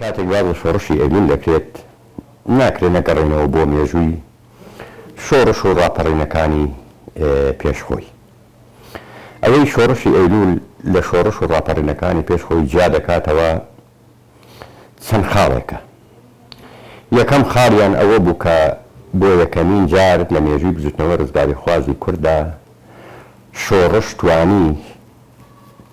کاتێک باس لە شۆڕشی ئەیلول دەکرێت، ناکرێت نەگەڕێینەوە بۆ مێژووی شۆڕش و ڕاپەڕینەکانی پێش خۆی. ئەوەی شۆڕشی ئەیلول لە شۆڕش و ڕاپەڕینەکانی پێش خۆی جیا دەکاتەوە چەند خاڵێکە. یەکەم خاڵیان ئەوە بوو کە بۆ یەکەمین جار لە مێژووی بزوتنەوەی ڕزگاریخوازی کورددا شۆڕش توانی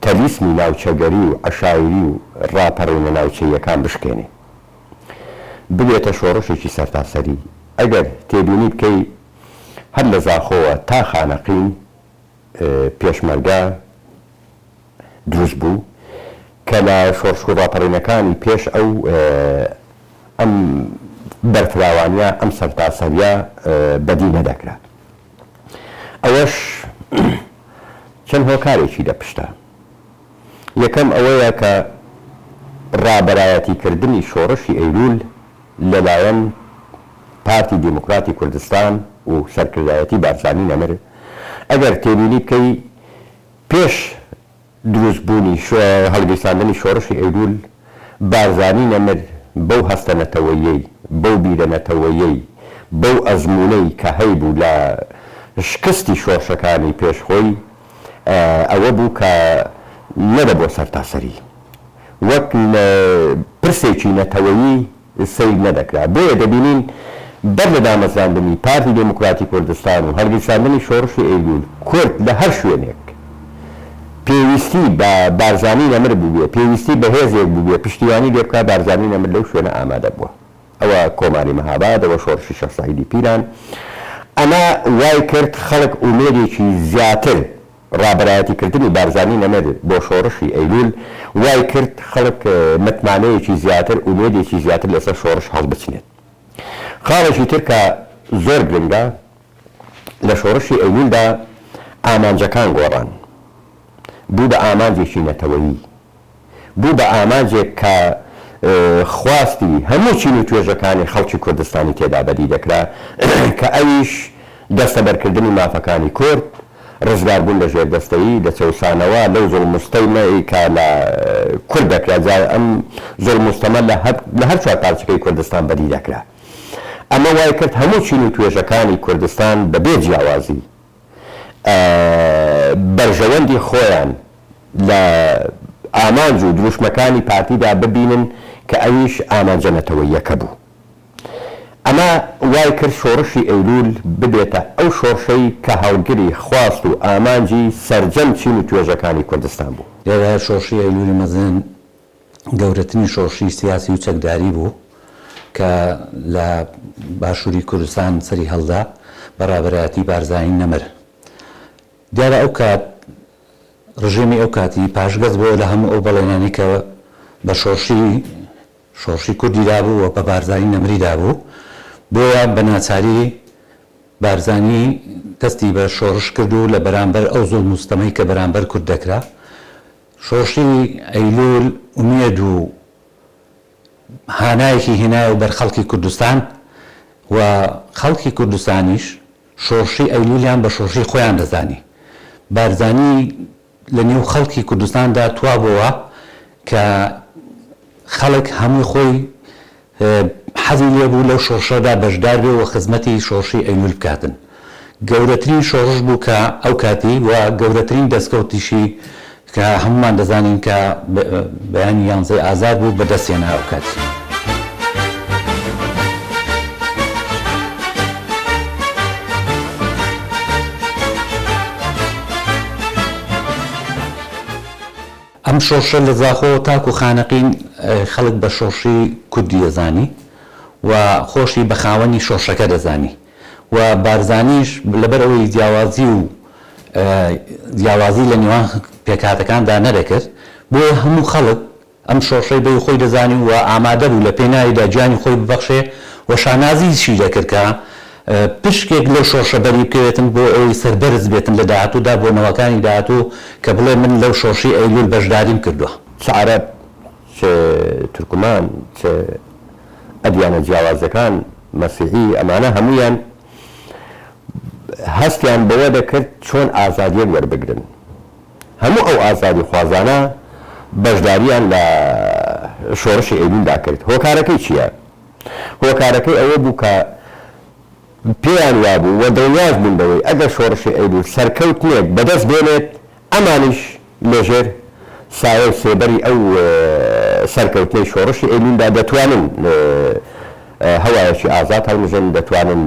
تەلیسمی ناوچەگەری و عەشایری و ڕاپەڕینە ناوچەییەکان بشکێنێ. ببێتە شۆڕشێکی سەرتاسەری. ئەگەر تێبینی بکەی هەر لە زاخۆوە تا خانەقین پێشمەرگە دروست بوو کە لە شۆڕش و ڕاپەڕینەکانی پێش ئەو ئەم بەرفراوانیە ئەم سەرتاسەریە بەدی نەدەکرا. ئەوەش چەند هۆکارێکی لە پشتە. یەکەم ئەوەیە کە ڕابەرایەتیکردنی شۆڕشی ئەیلوول لەلایەن پارتی دیموکراتی کوردستان و سەرکردایەتی بارزانی نەمر، ئەگەر تێبینی بکەی پێش دروست بوونی هەڵگیرساندنی شۆڕشی ئەیلوول، بارزانی نەمر بەو هەستە نەتەوەییەی، بەو بیرە نەتەوەیەی، بەو ئەزموونەی کە هەیبوو لە شکستی شۆڕشەکانی پێش خۆی، ئەوە بوو کە نەدەبووە سەرتاسەری. وەک پرسێکی نەتەوەیی سەیر نەدەکرا. بۆیە دەبینین بەر لە دامەزراندنی پارتی دێموکراتی کوردستان و هەڵگیرساندنی شۆڕشی ئەیلوول، کورد لە هەر شوێنێک پێویستی بە بارزانی نەمر بووبێ، پێویستی بە هێزێک بووبێ پشتیوانی لێ بکا، بارزانی نەمر لەو شوێنە ئامادە بووە. ئەوە کۆماری مەهاباد، ئەوە شۆڕشی شێخ سەعیدی پیران. ئەمە وای کرد خەڵک ئومێدێکی زیاتر ڕابەرایەتی کردنی بارزانی نەمر بۆ شۆڕشی ئەیلول وای کرد خەڵک متمانەیەکی زیاتر ئومێدێکی زیاتر لەسەر شۆڕش هەڵبچنێت. خاڵێکی تر کە زۆر گرنگە لە شۆڕشی ئەیلولدا ئامانجەکان گۆڕان بوو بە ئامانجێکی نەتەوەیی. بوو بە ئامانجێک کە خواستی هەموو چین و توێژەکانی خەڵکی کوردستانی تێدا بەدی دەکرا کە ئەویش دەستەبەرکردنی مافەکانی کورد، ڕزگاربوون لە ژێردەستەیی، لە چەوسانەوە، لەو زوڵم و ستەمەی کە لە کورد دەکرا، جا ئەم زوڵم و ستەمە لە لە هەر چوارپارچەکەی کوردستان بەدی دەکرا. ئەمە وای کرد هەموو چین و توێژەکانی کوردستان بەبێ جیاوازی بەرژەوەندی خۆیان لە ئامانج و دروشمەکانی پارتیدا ببینن کە ئەویش ئامانجە نەتەوەییەکە بوو. ئەمە وای کرد شۆڕشی ئەیلوول ببێتە ئەو شۆڕشەی کە هەڵگری خواست و ئامانجی سەرجەم چین و توێژەکانی کوردستان بوو. لێرە شۆڕشی ئەیلوولی مەزن گەورەترین شۆڕشی سیاسی و چەکداری بوو کە لە باشووری کوردستان سەری هەڵدا بە ڕابەرایەتی بارزانی نەمر. دیارە ئەو کات ڕژێمی ئەو کاتی پاشگەز بۆوە لە هەموو ئەو بەڵێنانەی کە بە شۆڕشی شۆڕشی کوردی دابوو و بە بارزانی نەمری دابوو، بۆیە بە ناچاری بارزانی دەستی بە شۆڕش کرد و لە بەرامبەر ئەو زوڵم و ستەمەی کە بەرامبەر کورد دەکرا شۆڕشی ئەیلوول ئومێد و هانایەکی هێنایەوە بەر خەڵکی کوردستان و خەڵکی کوردستانیش شۆڕشی ئەیلوولیان بە شۆڕشی خۆیان دەزانی. بارزانی لە نێو خەڵکی کوردستاندا توابۆوە کە خەڵک هەمووی خۆی حەزی لێ بوو لەو شۆڕشەدا بەشدار بێ و خزمەتی شۆڕشی ئەیلوول بکاتن. گەورەترین شۆڕش بوو کە ئەو کاتی و گەورەترین دەستکەوتیشی کە هەموومان دەزانین کە بەیانی یانزەی ئازار بوو بەدەست هێنا ئەو کاتی. ئەم شۆڕشە لە زاخۆ تاکو خانەقین خەڵک بە شۆڕشی کوردی دەزانی و خۆشی بە خاوەنی شۆڕشەکە دەزانی و بارزانیش لەبەر ئەوەی جیاوازی و جیاوازی لە نێوان پێکهاتەکاندا نەدەکرد بۆیە هەموو خەڵک ئەم شۆڕشەی بەی خۆی دەزانی و ئامادە بوو لە پێناویدا گیانی خۆی ببەخشێ و شانازیشی دەکرد کە پشکێک لەو شۆڕشە بەری بکەوێتن بۆ ئەوەی سەربەرز بێتن لە داهاتوودا بۆ نەوەکانی داهاتوو کە بڵێ من لەو شۆڕشی ئەیلوول بەشداریم کردووە. چ عەرەب، چ تورکمان، چ ئەدیانە جیاوازەکان، مەسیحی، ئەمانە هەموویان هەستیان بەوە دەکرد چۆن ئازادییەک وەربگرن. هەموو ئەو ئازادیخوازانە بەشدارییان لە. شۆڕشی ئەیلولدا کرد. هۆکارەکەی چییە؟ هۆکارەکەی ئەوە بوو کە پێیان وابوو و دڵنیاش بوون لەوەی ئەگەر شۆڕشی ئەیلول سەرکەوتنێک بەدەست بێنێت، ئەمانیش لەژێر سایە و سێبەری ئەو سەرکەوتنەی شۆڕشی ئەیلولدا دەتوانن هەوایەکی ئازاد هەڵمژن، دەتوانن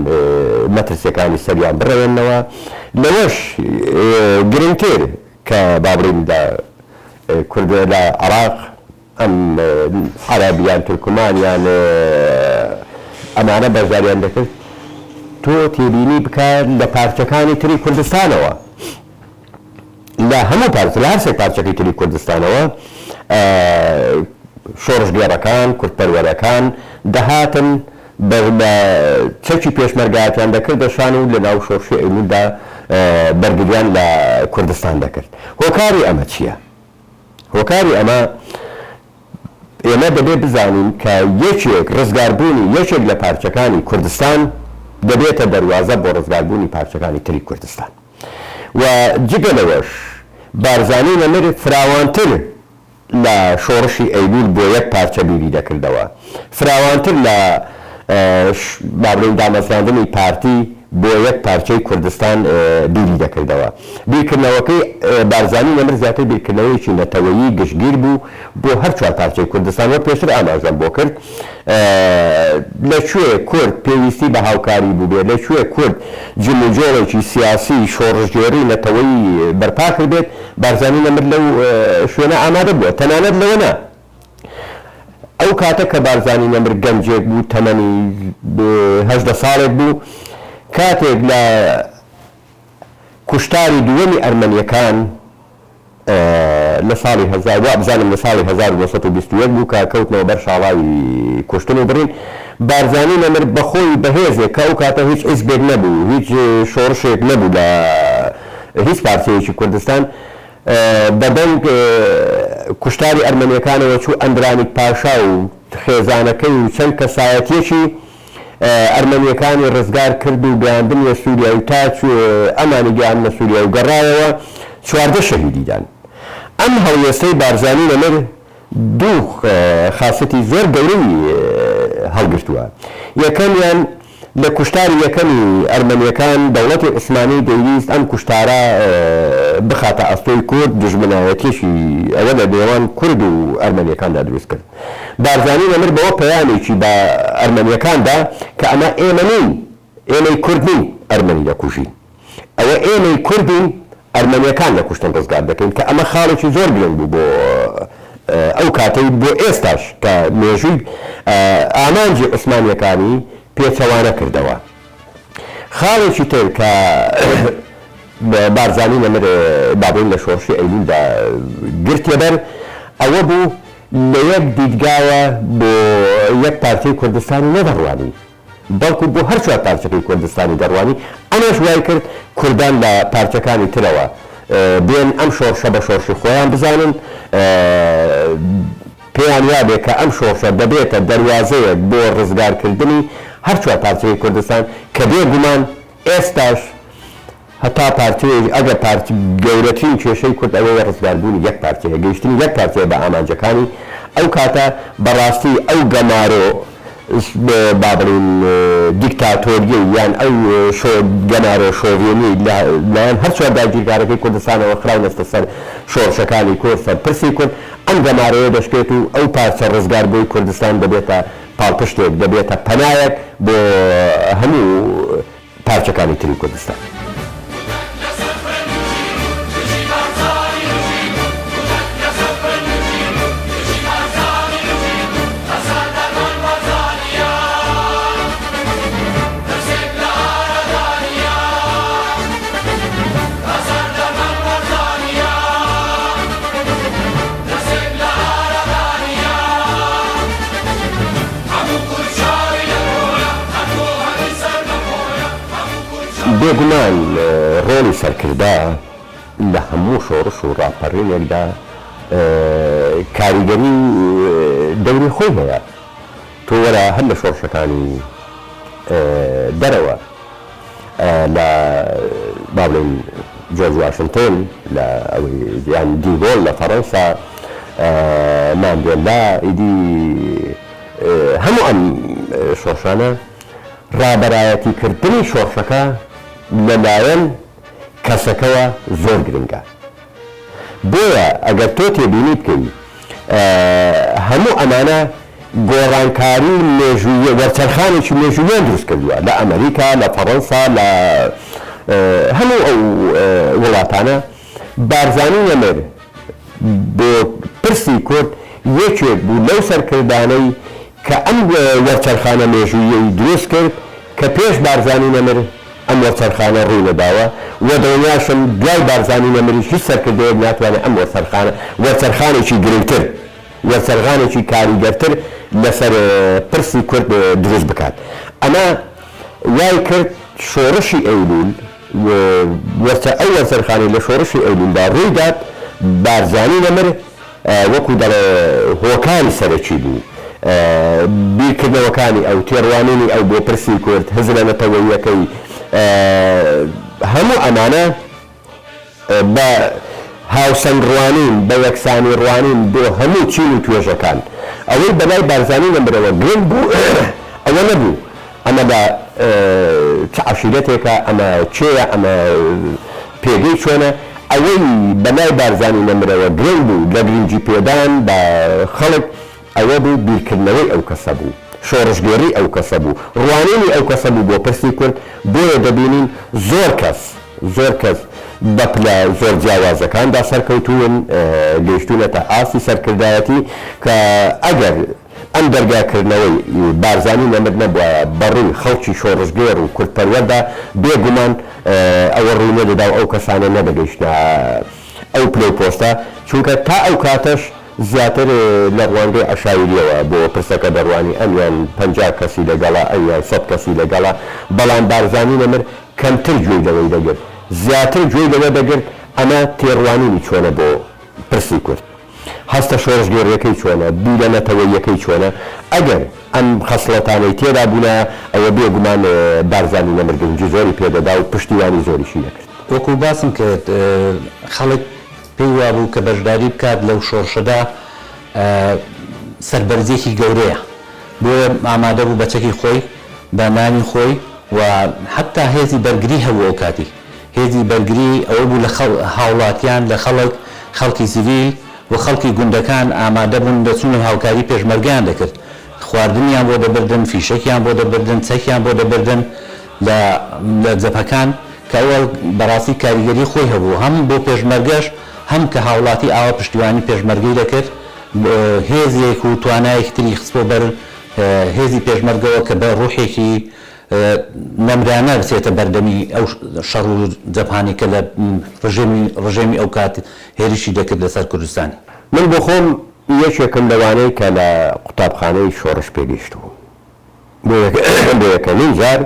مەترسیەکانی سەریان بڕەوێننەوە. لەوەش گرنگتر کە با بڵێین لە کورد لە عێراق ئەم عەرەب یان تورکمان یان ئەمانە بەشداریان دەکرد، تۆ تێبینی بکە لە پارچەکانی تری کوردستانەوە لە هەموو پارچە لە هەر سێ پارچەکەی تری کوردستانەوە شۆڕشگێڕەکان، کوردپەروەرەکان دەهاتن بە چەکی پێشمەرگایەتیان دەکردە شان و لە ناو شۆڕشی ئەیلولدا بەرگریان لە کوردستان دەکرد. هۆکاری ئەمە چییە؟ هۆکاری ئەمە ئێمە دەبێ بزانین کە یەکێک ڕزگاربوونی یەکێک لە پارچەکانی کوردستان دەبێتە دەروازە بۆ ڕزگاربوونی پارچەکانی تری کوردستان و جگە لەوەش بارزانی نەمر فراوانتر لە شۆڕشی ئەیلول بۆ یەک پارچە بیری دەکردەوە، فراوانتر لە با بڵێین دامەزراندنی پارتی بۆ یەک پارچەی کوردستان بیری دەکردەوە. بیرکردنەوەکەی بارزانی نەمر زیاتر بیرکردنەوەیەکی نەتەوەیی گشتگیر بوو بۆ هەر چوار پارچەی کوردستان، وەک پێشتر ئاماژەم بۆ کرد لە کوێ کورد پێویستی بە هاوکاری بووبێ، لە کوێ کورد جموجۆڵێکی سیاسی شۆڕشگێڕی نەتەوەیی بەرپا کردبێت، بارزانی نەمر لەو شوێنە ئامادە بووە، تەنانەت لەوە نا ئەو کاتە کە بارزانی نەمر گەنجێک بوو تەمەنی 18 ساڵێک بوو، کاتێک لە کوشتاری دووەمی ئەرمەنییەکان لە ساڵی هەزار وا بزانم لە ساڵی 1921 بوو کە کەوتنەوە بەر شاڵاوی کوشتن و بڕین، بارزانی نەمر بە خۆی بە هێزێک کە ئەو کاتە هیچ حیزبێک نەبوو، هیچ شۆڕشێک نەبوو لە هیچ پارچەیەکی کوردستان، بە دەنگ کوشتاری ئەرمەنییەکانەوە چوو ئەندرانیک پاشا و خێزانەکەی و چەند کەسایەتییەکی ئەرمەنییەکانی ڕزگار کرد و گەیاندنیە سوریای و تا ئەمانی گەیاندنە سوریای و گەڕایەوە 14 شەهیدی دان. ئەم هەڵوێستەی بارزانی نەمر دوو خاسیەتی زۆر گەورەی هەڵگرتووە. یەکەمیان لە کوشتاری یەکەمی ئەرمەنییەکان دەوڵەتی عوسمانی دەیویست ئەم کوشتارە بخاتە ئەستۆی کورد، دوژمنایەتیەکی ئەوە لە نێوان کورد و ئەرمەنییەکاندا دروست کرد. بارزانی نەمر بەوە پەیامێکی بە ئەرمەنییەکان دا کە ئەمە ئێمە نین، ئێمەی کورد نین ئەرمەنی دەکوژین، ئەوە ئێمەی کوردین ئەرمەنییەکان لە کوشتن ڕزگار دەکەین، کە ئەمە خاڵێکی زۆر گرنگ بوو بۆ ئەو کاتەی بۆ ئێستاش کە مێژووی ئامانجی عوسمانییەکانی پێچەوانە کردەوە. خاڵێکی تر کە بارزانی نەمر با بڵێین لە شۆڕشی ئەیلولدا گرتیەبەر ئەوە بوو لە یەک دیدگاوە بۆ یەک پارچەی کوردستانی نەدەڕوانی بەڵکو بۆ هەر چوار پارچەکەی کوردستانی دەڕوانی، ئەمەش وای کرد کوردان لە پارچەکانی ترەوە بێن ئەم شۆڕشە بە شۆڕشی خۆیان بزانن، پێیان وابێ کە ئەم شۆڕشە دەبێتە دەروازەیەک بۆ ڕزگارکردنی هەر چوار پارچەی کوردستان کە بێ گومان ئێستاش هەتا پارچەیەک ئەگەر پارچ گەورەترین کێشەی کورد ئەوەیە ڕزگاربوونی یەک پارچەیە گەیشتنی یەک پارچەیە بە ئامانجەکانی ئەو کاتە بەڕاستی ئەو گەمارۆ با بڵێین دیکتاتۆریەی یان ئەو شۆ گەمارۆ شۆڤێنیەی لە لایەن هەر چوار داگیرکارەکەی کوردستانەوە خراونەستە سەر شۆڕشەکانی کورد سەر پرسی کورد ئەم گەمارۆیە دەشکێت و ئەو پارچە ڕزگاربووی کوردستان دەبێتە پاڵپشتێک دەبێتە پەنایەک بۆ هەموو پارچەکانی تری کوردستان. بێگومان ڕۆڵی سەرکردە لە هەموو شۆڕش و ڕاپەڕینێکدا کاریگەری و دەوری خۆی هەیە. تۆ وەرە هەر لە شۆڕشەکانی دەرەوە لە با بڵێین جۆرج واشنتۆن لە ئەوەی یان دیگۆل لە فەڕەنسا. ماندێلا، ئیدی هەموو ئەم شۆڕشانە، ڕابەرایەتی کردنی شۆڕشەکە لەلایەن کەسەکەوە زۆر گرنگە. بۆیە ئەگەر تۆ تێبینی بکەی هەموو ئەمانە گۆڕانکاری مێژوویی وەرچەرخانێکی مێژووییان دروست کردووە لە ئەمریکا، لە فەڕەنسا، لە هەموو ئەو وڵاتانە. بارزانی نەمر بۆ پرسی کورد یەکێک بوو لەو سەرکردانەی کە ئەم وەرچەرخانە مێژووییەی دروست کرد کە پێش بارزانی نەمر ئەم وەرچەرخانە ڕووی نەداوە و دڵنیاشم دوای بارزانی نەمریش هیچ سەرکردەیەک ناتوانێت ئەم وەرچەرخانە وەرچەرخانێکی گرنگتر وەرچەرغانێکی کاریگەرتر لەسەر پرسی کورد دروست بکات. ئەمە وای کرد شۆڕشی ئەیلول و وەرچە ئەو وەرچەرخانەی لە شۆڕشی ئەیلولدا ڕووی دات بارزانی نەمر وەکو دەڵێ هۆکاری سەرەکی بوو. بیرکردنەوەکانی ئەو، تێڕوانینی ئەو بۆ پرسی کورد، هزرە نەتەوەییەکەی، هەموو ئەمانە بە هاوسەنگ ڕوانین، بە یەکسانی ڕوانین بۆ هەموو چین و توێژەکان. ئەوەی بەلای بارزانی نەمرەوە گرنگ بوو ئەوە نەبوو ئەمە لە چ عەشیرەتێکە، ئەمە کێیە، ئەمە پێگەی چۆنە، ئەوەی بە لای بارزانی نەمرەوە گرنگ بوو لە گرنگی پێدان بە خەڵک ئەوە بوو بیرکردنەوەی ئەو کەسە بوو، شۆڕشگێڕی ئەو کەسە بوو، ڕوانینی ئەو کەسە بوو بۆ پرسی کورد، بۆیە دەبینین زۆر کەس زۆر کەس بە پلە زۆر جیاوازەکاندا سەرکەوتوون، گەیشتوونەتە ئاستی سەرکردایەتی کە ئەگەر ئەم دەرگا کردنەوەی بارزانی نەمر نەبوایە بە ڕووی خەڵکی شۆڕشگێڕ و کوردپەروەردا بێ گومان ئەوە ڕووی نەدەدا و ئەو کەسانە نەدەگەیشتنە ئەو پلە و پۆستە چونکە تا ئەو کاتەش زیاتر لە ڕوانگەی عەشایریەوە بۆ پرسەکە دەڕوانی ئەمیان 50 کەسی لەگەڵە ئەویان 100 کەسی لەگەڵە بەڵام بارزانی نەمر کەمتر گوێی لەوەی دەگرت زیاتر گوێی لەوە دەگرت ئەمە تێڕوانینی چۆنە بۆ پرسی کورد. هەستە شۆڕشگێڕیەکەی چۆنە، بیرە نەتەوەییەکەی چۆنە، ئەگەر ئەم خەسڵەتانەی تێدا بوونایە ئەوە بێ گومان بارزانی نەمر گرنگی زۆری پێ دەدا و پشتیوانی زۆریشی دەکرد. وەکو باسم کرد خەڵک پێی وابوو کە بەشداری بکات لەو شۆڕشەدا سەربەرزیەکی گەورەیە بۆیە ئامادە بوو بە چەکی خۆی بە نانی خۆی و حەتا هێزی بەرگری هەبوو ئەوکاتی. هێزی بەرگری ئەوە بوو لە هاوڵاتیان، لە خەڵک، خەڵکی سڤیل و خەڵکی گوندەکان ئامادە بوون دەچوون و هاوکاری پێشمەرگەیان دەکرد، خواردنیان بۆ دەبردن، فیشەکیان بۆ دەبردن، چەکیان بۆ دەبردن لە لە جەبهەکان، کە ئەوە بەڕاستی کاریگەری خۆی هەبوو هەم بۆ پێشمەرگەش هەم کە هاوڵاتی ئاوا پشتیوانی پێشمەرگەی دەکرد، هێزێک و توانایەکی تری خستبووە بەر هێزی پێشمەرگەوە کە بە ڕوحێکی نەمرانە بچێتە بەردەمی ئەو شەڕ و جەبهانەی کە لە ڕژێمی ڕژێمی ئەو کات هێرشی دەکرد لەسەر کوردستانی. من بۆ خۆم یەکێکم لەوانەی کە لە قوتابخانەی شۆڕش پێگەیشتبووم. بۆ بۆ یەکەمین جار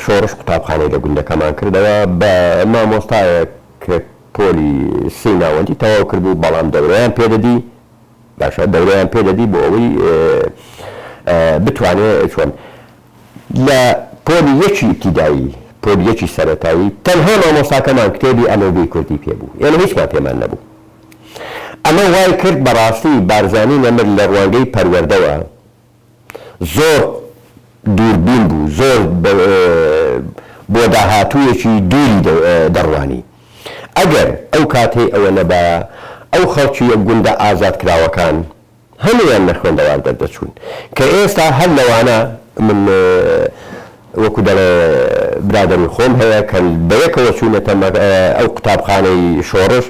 شۆڕش قوتابخانەی لە گوندەکەمان کردەوە بە مامۆستایەک کە پۆلی سێی ناوەندی تەواو کردبوو، بەڵام دەورەیان پێدەدی، باشە دەورەیان پێ دەدی بۆ ئەوەی بتوانێ چۆن لە پۆلی یەکی ئیبتیدایی پۆلی یەکی سەرەتایی تەنها مامۆستاکەمان کتێبی ئەلەوبێی کوردی پێ بوو ئێمە هیچمان پێمان نەبوو ئەمە وای کرد بەڕاستی بارزانی نەمر لە ڕوانگەی پەروەردەوە زۆر دووربین بوو، زۆر بۆ داهاتوویەکی دووری دەڕوانی. ئەگەر ئەو کاتەی ئەوە نەبایە، ئەو خەڵکی گوندە ئازادکراوەکان هەموویان نەخوێندەوار دەردەچوون، کە ئێستا هەر لەوانە من وەکو دەڵێ برادەری خۆم هەیە کە بەیەکەوە چووینەتە ئەو قوتابخانەی شۆڕش،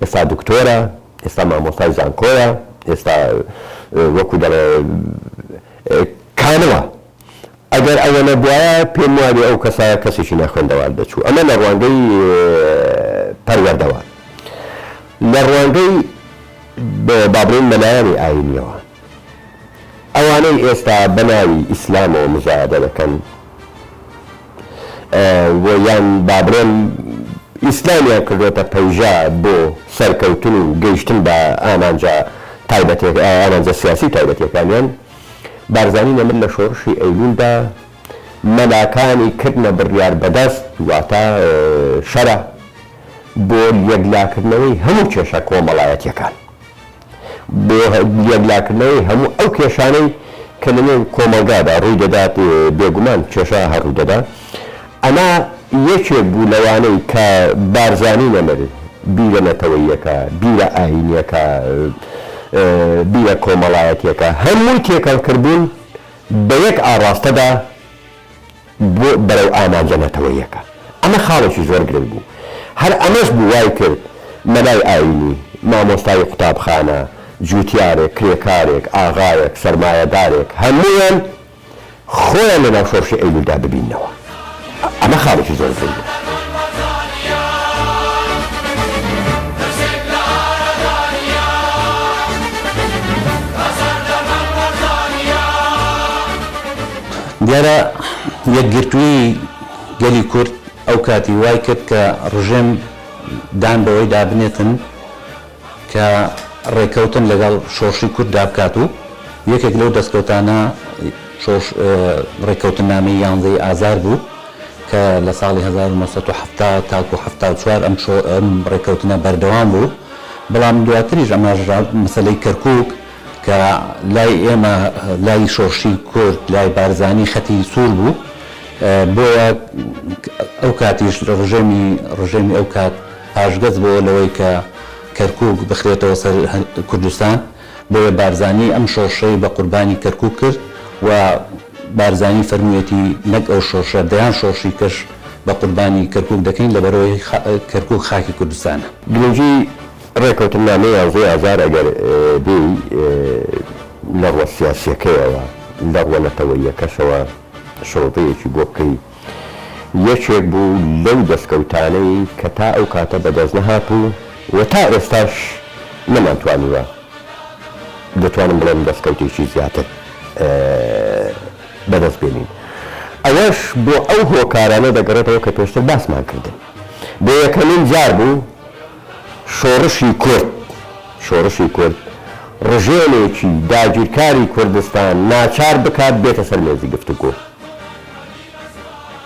ئێستا دکتۆرە، ئێستا مامۆستای زانکۆیە، ئێستا وەکو دەڵێ کامڵە. ئەگەر ئەوە نەبوایە پێم وابێ ئەو کەسە کەسێکی نەخوێندەوار دەچوو. ئەمە لە ڕوانگەی پەروەردەوە. لە ڕوانگەی با بڵێین مەلایانی ئایینیەوە ئەوانەی ئێستا بە ناوی ئیسلامەوە مزایەدە دەکەن، و یان با بڵێم ئیسلامیان کردۆتە پەیژە بۆ سەرکەوتن و گەیشتن بە ئامانجە تایبەتێک ئامانجە سیاسی و تایبەتیەکانیان، بارزانی نەمر لە شۆڕشی ئەیلولدا مەلاکانی کردنە بڕیار بەدەست واتە شەرع بۆ یەکلاکردنەوەی هەموو کێشە کۆمەڵایەتیەکان. بۆ یەکلاکردنەوەی هەموو ئەو کێشانەی کە لەنێو کۆمەڵگادا ڕووی دەدات، بێگومان کێشە هەر ڕوو دەدا، ئەمە یەکێک بوو لەوانەی کە بارزانی نەمر بیرە نەتەوەییەکە، بیرە ئایینیەکە، بیرە کۆمەڵایەتیەکە هەمووی تێکەڵ کردبوون بە یەک ئاڕاستەدا بۆ بەرەو ئامانجە نەتەوەییەکە. ئەمە خاڵێکی زۆر گرنگ بوو. هەر ئەمەش بوو وای کرد مەلای ئایینی، مامۆستای قوتابخانە، جووتیارێک، کرێکارێک، ئاغایەک، سەرمایەدارێک هەموویان خۆیان لەناو شۆڕشی ئەیلوولدا ببیننەوە. ئەمە خاڵێکی زۆر گرنگ بوو. دیارە یەکگرتوویی گەلی کورد ئەو کاتی وای کرد کە ڕژێم دان بەوەیدا بنێتن کە ڕێکەوتن لەگەڵ شۆڕشی کورددا بکات و یەکێک لەو دەستکەوتانە شۆڕش ڕێککەوتننامەی یانزەی ئازار بوو کە لە ساڵی 1970 تاکو 74 ئەم ئەم ڕێککەوتنە بەردەوام بوو بەڵام دواتریش ئەمەش مەسەلەی کەرکووک کە لای ئێمە لای شۆڕشی کورد لای بارزانی خەتی سوور بوو بۆیە ئەو کاتیش ڕژێمی ڕژێمی ئەو کات پاشگەز بۆوە لەوەی کە کەرکوک بخرێتەوە سەر کوردستان بۆیە بارزانی ئەم شۆڕشەی بە قوربانی کەرکوک کرد و بارزانی فەرموویەتی نەک ئەو شۆڕشە دەیان شۆڕشی کەش بە قوربانی کەرکوک دەکەین لەبەرئەوەی کەرکوک خاکی کوردستانە. گرنگی ڕێکەوتننامەی یانزەی ئازار ئەگەر بێی لە ڕووە سیاسیەکەیەوە لە ڕووە نەتەوەییەکەشەوە شڕۆڤەیەکی بۆ بکەی یەکێک بوو لەو دەستکەوتانەی کە تا ئەو کاتە بەدەست نەهاتوو و تا ئێستاش نەمانتوانیوە دەتوانم بڵێم دەستکەوتێکی زیاتر بەدەست بێنین. ئەوەش بۆ ئەو هۆکارانە دەگەڕێتەوە کە پێشتر باسمان کردن. بۆ یەکەمین جار بوو شۆڕشی کورد شۆڕشی کورد ڕژێمێکی داگیرکاری کوردستان ناچار بکات بێتە سەر مێزی گفتوگۆ.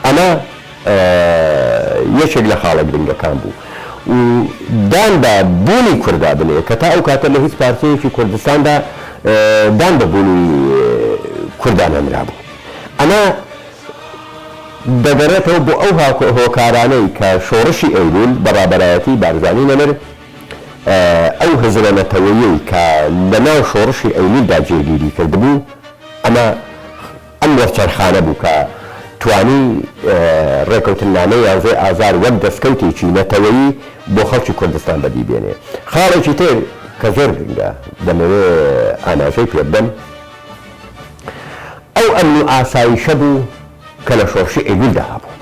ئەمە یەکێک لە خاڵە گرنگەکان بوو و دان بە بوونی کوردا بنێ کە تا ئەو کاتە لە هیچ پارچەیەکی کوردستاندا دان بە بوونی کوردا نەنرابوو. ئەمە دەگەڕێتەوە بۆ ئەو هۆکارانەی کە شۆڕشی ئەیلول بە ڕابەرایەتی بارزانی نەمر ئەو هزرە نەتەوەیەی کە لە ناو شۆڕشی ئەیلولدا جێگیری کردبوو ئەمە ئەم وەرچەرخانە بوو کە توانی ڕێکەوتننامەی یانزەی ئازار وەک دەستکەوتێکی نەتەوەیی بۆ خەڵکی کوردستان بەدی بێنێ. خاڵێکی تر کە زۆر گرنگە دەمەوێ ئاماژەی پێ بدەم ئەو ئەمن و ئاسایشە بوو کە لە شۆڕشی ئەیلولدا هەبوو.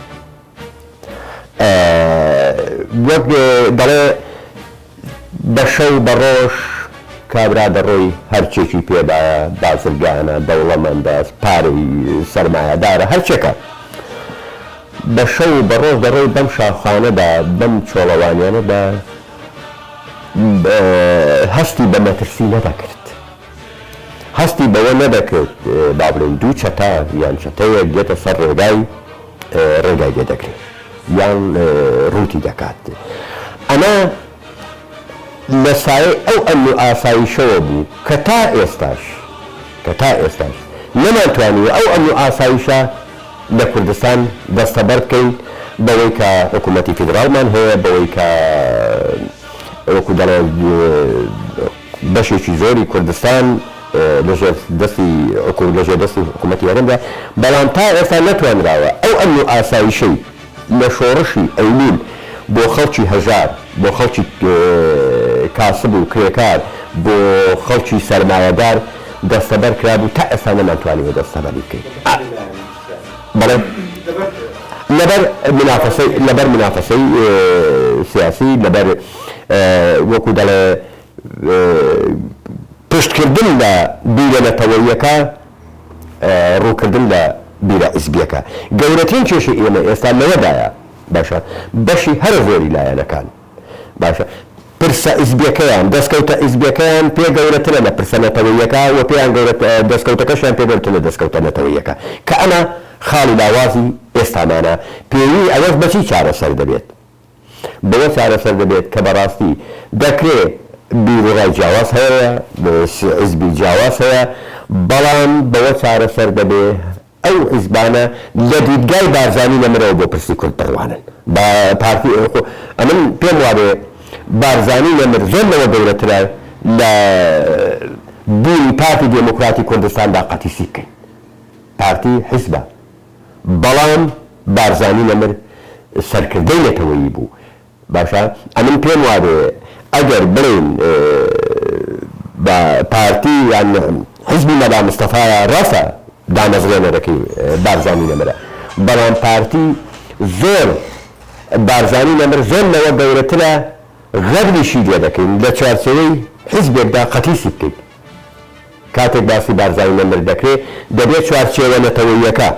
وەک دەڵێ بە شەو بە ڕۆژ کابرا دەڕۆی هەرچێکی پێ بایە، بازرگانە، دەوڵەمەندە، پارەی سەرمایەدارە، هەرچێکە. بە شەو و بە ڕۆژ دەڕۆی بەم شاخانەدا، بەم چۆڵەوانیانەدا هەستی بە مەترسی نەدەکرد. هەستی بەوە نەدەکرد با بڵێین دوو چەتە یان چەتەیەک دێتە سەر ڕێگای ڕێگای لێ دەگرێ یان ڕووتی دەکات. ئەمە لە سایەی ئەو ئەمن و ئاسایشەوە بوو کە تا ئێستاش کە تا ئێستاش نەمانتوانیوە ئەو ئەمن و ئاسایشە لە کوردستان دەستەبەر بکەین بەوەی کە حکوومەتی فیدراڵمان هەیە، بەوەی کە وەکوو دەڵێ بەشێکی زۆری کوردستان لەژێر دەستی لەژێر دەستی حکوومەتی هەرێمدا، بەڵام تا ئێستا نەتوانراوە ئەو ئەمن و ئاسایشەی لە شۆڕشی ئەیلوول بۆ خەڵکی هەژار، بۆ خەڵکی کاسب و کرێکار، بۆ خەڵکی سەرمایەدار دەستەبەر کرابوو، تا ئێستا نەمانتوانیوە دەستەبەری بکەین. بەڵێ لەبەر مونافەسەی لەبەر مونافەسەی سیاسی، لەبەر وەکوو دەڵێ پشتکردن لە بیرە نەتەوەییەکە، ڕووکردن لە بیرە حیزبییەکە. گەورەترین کێشەی ئێمە ئێستا لەوەدایە، باشە بەشی هەرە زۆری لایەنەکان، باشە پرسە حیزبییەکەیان، دەستکەوتە حیزبییەکەیان پێ گەورەترە لە پرسە نەتەوەییەکە و پێیان گەورە دەستکەوتەکەشیان پێ گەورەترە لە دەستکەوتە نەتەوەییەکە، کە ئەمە خاڵی لاوازی ئێستامانە، پێوی ئەوەش بە چی چارەسەر دەبێت؟ بەوە چارەسەر دەبێت کە بەڕاستی دەکرێ. بیروڕای جیاواز هەیە، حیزبی جیاواز هەیە، بەڵام بەوە چارەسەر دەبێ ئەو حیزبانە لە دیدگای بارزانی نەمرەوە بۆ پرسی کورد بڕوانن. با پارتی خۆ ئەمن پێم وابێ بارزانی نەمر زۆر لەوە گەورەترە لە بوونی پارتی دێموکراتی کوردستاندا قەتیسی بکەین. پارتی حیزبە بەڵام بارزانی نەمر سەرکردەی نەتەوەیی بوو. باشە ئەمن پێم وابێ ئەگەر بڵێین بە پارتی یان حیزبی مەلا مستەفایە ڕاستە دامەزرێنەرەکەی بارزانی نەمرە بەڵام پارتی زۆر بارزانی نەمر زۆر لەوە گەورەترە غەدریشی لێ دەکەین لە چوارچێوەی حیزبێکدا قەتیسی بکەین کاتێک باسی بارزانی نەمر دەکرێ دەبێ چوارچێوە نەتەوەییەکە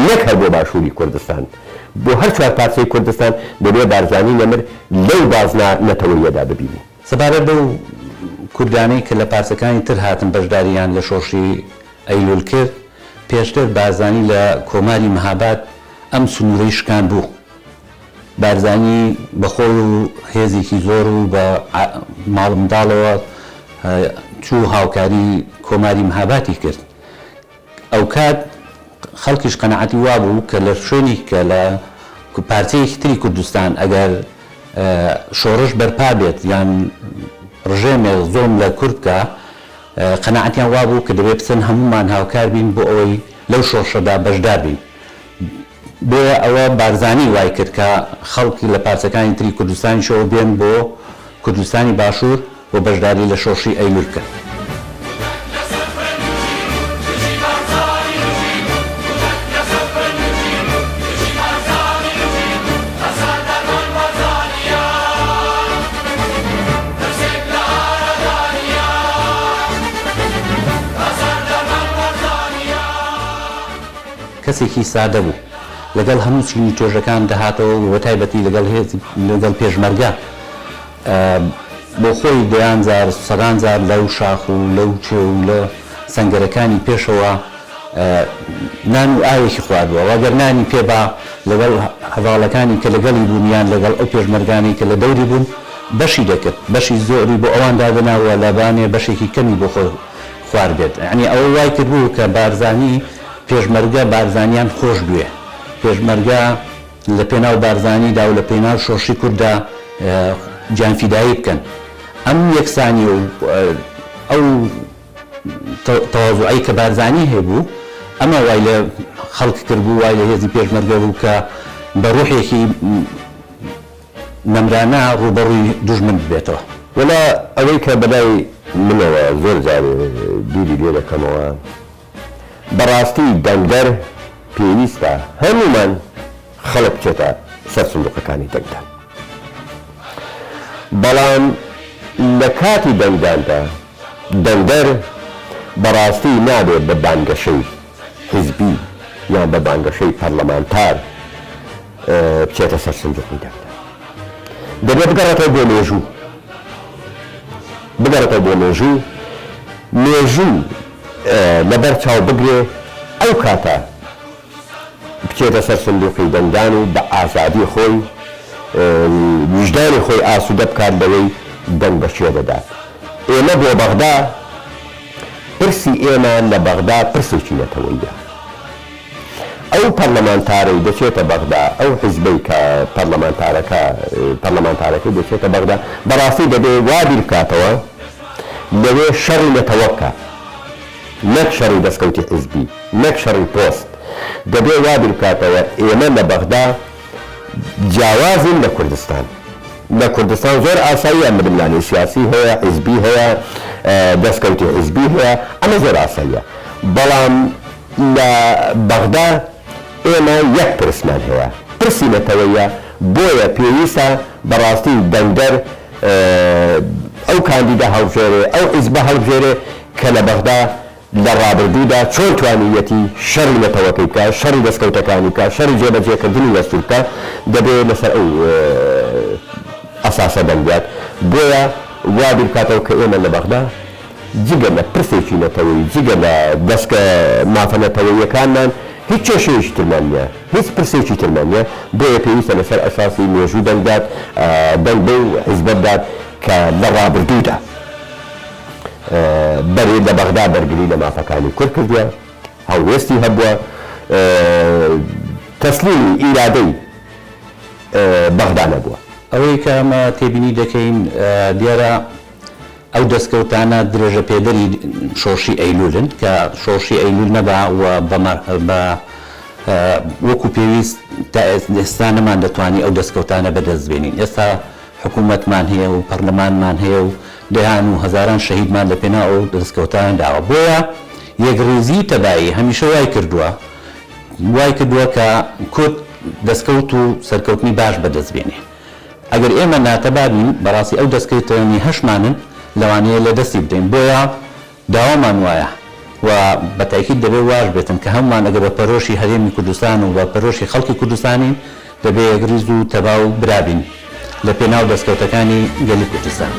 نەک هەر بۆ باشووری کوردستان، بۆ هەر چوارپارچەی کوردستان دەبێ بارزانی نەمر لەو بازنە نەتەوەییەدا ببینین. سەبارەت بەو کوردانەی کە لە پارچەکانی تر هاتن بەشدارییان لە شۆڕشی ئەیلوول کرد، پێشتر بارزانی لە کۆماری مهاباد ئەم سنوورەی شکاندبوو. بارزانی بە خۆی و هێزێکی زۆر و بە ماڵ منداڵەوە چوو هاوکاری کۆماری مهاباتی کرد. ئەوکات خەڵکیش قەناعەتی وابوو کە لە شوێنیک کە لە پارچەیەکی تری کوردستان ئەگەر شۆڕش بەرپا بێت یان ڕژێمێک زوڵم لە کورد بکا قەناعەتیان وابوو کە دەبێ بچن هەموومان هاوکار بین بۆ ئەوەی لەو شۆڕشەدا بەشدار بین. بۆیە ئەوە بارزانی وای کرد کە خەڵک لە پارچەکانی تری کوردستانیشەوە بێن بۆ کوردستانی باشوور و بەشداری لە شۆڕشی ئەیلوول بکەن. کەسێکی سادە بوو، لەگەڵ هەموو چین و توێژەکان دەهاتەوە و بەتایبەتی لەگەڵ هێز لەگەڵ پێشمەرگە بۆ خۆی دەیان جار سەدان جار لەو شاخ و لەو کێو و لە سەنگەرەکانی پێشەوە نان و ئاوێکی خواردووە و ئەگەر نانی پێ با لەگەڵ هەڤاڵەکانی کە لەگەڵی بوون یان لەگەڵ ئەو پێشمەرگانەی کە لە دەوری بوون بەشی دەکرد، بەشی زۆری بۆ ئەوان دادەنا و لەبانێ بەشێکی کەمی بۆ خۆی خواردبێت. یەعنی ئەوە وای کردبوو کە بارزانی پێشمەرگە بارزانیان خۆش بوێ، پێشمەرگە لە پێناو بارزانیدا و لە پێناو شۆڕشی کورددا گیانفیدایی بکەن. ئەم یەکسانی و ئەو تەوازوعەی کە بارزانی هەیبوو، ئەمە وای لە خەڵک کردبوو، وای لە هێزی پێشمەرگە بوو کە بە ڕوحێکی نەمرانە ڕووبەڕووی دوژمن ببێتەوە. وەلا ئەوەی کە بەلای منەوە زۆر جار بیری لێ دەکەمەوە، بەڕاستی دەنگدەر پێویستە هەموومان خەڵک بچێتە سەر سندوقەکانی دەنگدان بەڵام لە کاتی دەنگداندا دەنگدەر بەڕاستی نابێت بە بانگەشەی حیزبی یان بە بانگەشەی پەرلەمانتار بچێتە سەر سندوقی دەنگدان دەبێت بگەڕێتەوە بۆ مێژوو بگەڕێتەوە بۆ مێژوو مێژوو لەبەر چاو بگرێ ئەو کاتە بچێتە سەر سندوقی دەنگدان و بە ئازادی خۆی ویژدانی خۆی ئاسوودە بکات لەوەی دەنگ بە کێ دەدات. ئێمە بۆ بەغدا پرسی ئێمە لە بەغدا پرسێکی نەتەوەییە. ئەو پەرلەمانتارەی دەچێتە بەغدا، ئەو حیزبەی کە پەرلەمانتارەکە پەرلەمانتارەکەی دەچێتە بەغدا، بەڕاستی دەبێ وا بیر بکاتەوە لەوێ شەڕی نەتەوە بکا، نەک شەڕی دەستکەوتی حیزبی، نەک شەڕی پۆست. دەبێ وا بیر بکاتەوە ئێمە لە بەغدا جیاوازین لە کوردستان. لە کوردستان زۆر ئاساییە ململانێی سیاسی هەیە، حیزبی هەیە، دەستکەوتی حیزبی هەیە، ئەمە زۆر ئاساییە. بەڵام لە بەغدا ئێمە یەک پرسمان هەیە، پرسی نەتەوەیە، بۆیە پێویستە بەڕاستی دەنگدەر ئەو کاندیدە هەڵبژێرێ، ئەو حیزبە هەڵبژێرێ کە لە بەغدا لە ڕابردوودا چۆن توانیویەتی شەڕی نەتەوەکەی بکا، شەڕی دەستکەوتەکانی بکا، شەڕی جێبەجێکردنی دەستوور بکا، دەبێ لەسەر ئەو ئەساسە دەنگ بدات. بۆیە وا بیر بکاتەوە کە ئێمە لە بەغدا جگە لە پرسێکی نەتەوەیی، جگە لە دەستکە مافە نەتەوەییەکانمان هیچ کێشەیەکی ترمان نییە، هیچ پرسێکی ترمان نییە، بۆیە پێویستە لەسەر ئەساسی مێژوو دەنگ بدات، دەنگ بەو حیزبە بدات. کە لە ڕابردوودا بەرێ لە بەغدا بەرگری لە مافەکانی کورد کردووە، هەڵوێستی هەبووە، تەسلیمی ئیرادەی بەغدا نەبووە. ئەوەی کە ئەمە تێبینی دەکەین دیارە ئەو دەستکەوتانە درێژەپێدەری شۆڕشی ئەیلوولن، کە شۆڕشی ئەیلوول نەبا و بە وەکو پێویست تا ئێستا نەماندەتوانی ئەو دەستکەوتانە بەدەست بێنین. ئێستا حکوومەتمان هەیە و پەرلەمانمان هەیە و دەیان و هەزاران شەهیدمان لە پێناو ئەو دەستکەوتانە داوە. بۆیە یەکڕیزی و تەبایی هەمیشە وای کردووە وای کردووە کە کورد دەستکەوت و سەرکەوتنی باش بەدەست بێنێ. ئەگەر ئێمە ناتەبا بین بەڕاستی ئەو دەستکەوتانەی هەشمانن لەوانەیە لەدەستی بدەین. بۆیە داوامان وایە و بە تەئکید دەبێ واش بێتن کە هەموومان ئەگەر بە پەرۆشی هەرێمی کوردستان و بە پەرۆشی خەڵکی کوردستانین دەبێ یەکڕیز و تەبا و برا بین لە پێناو دەستکەوتەکانی گەلی کوردستان.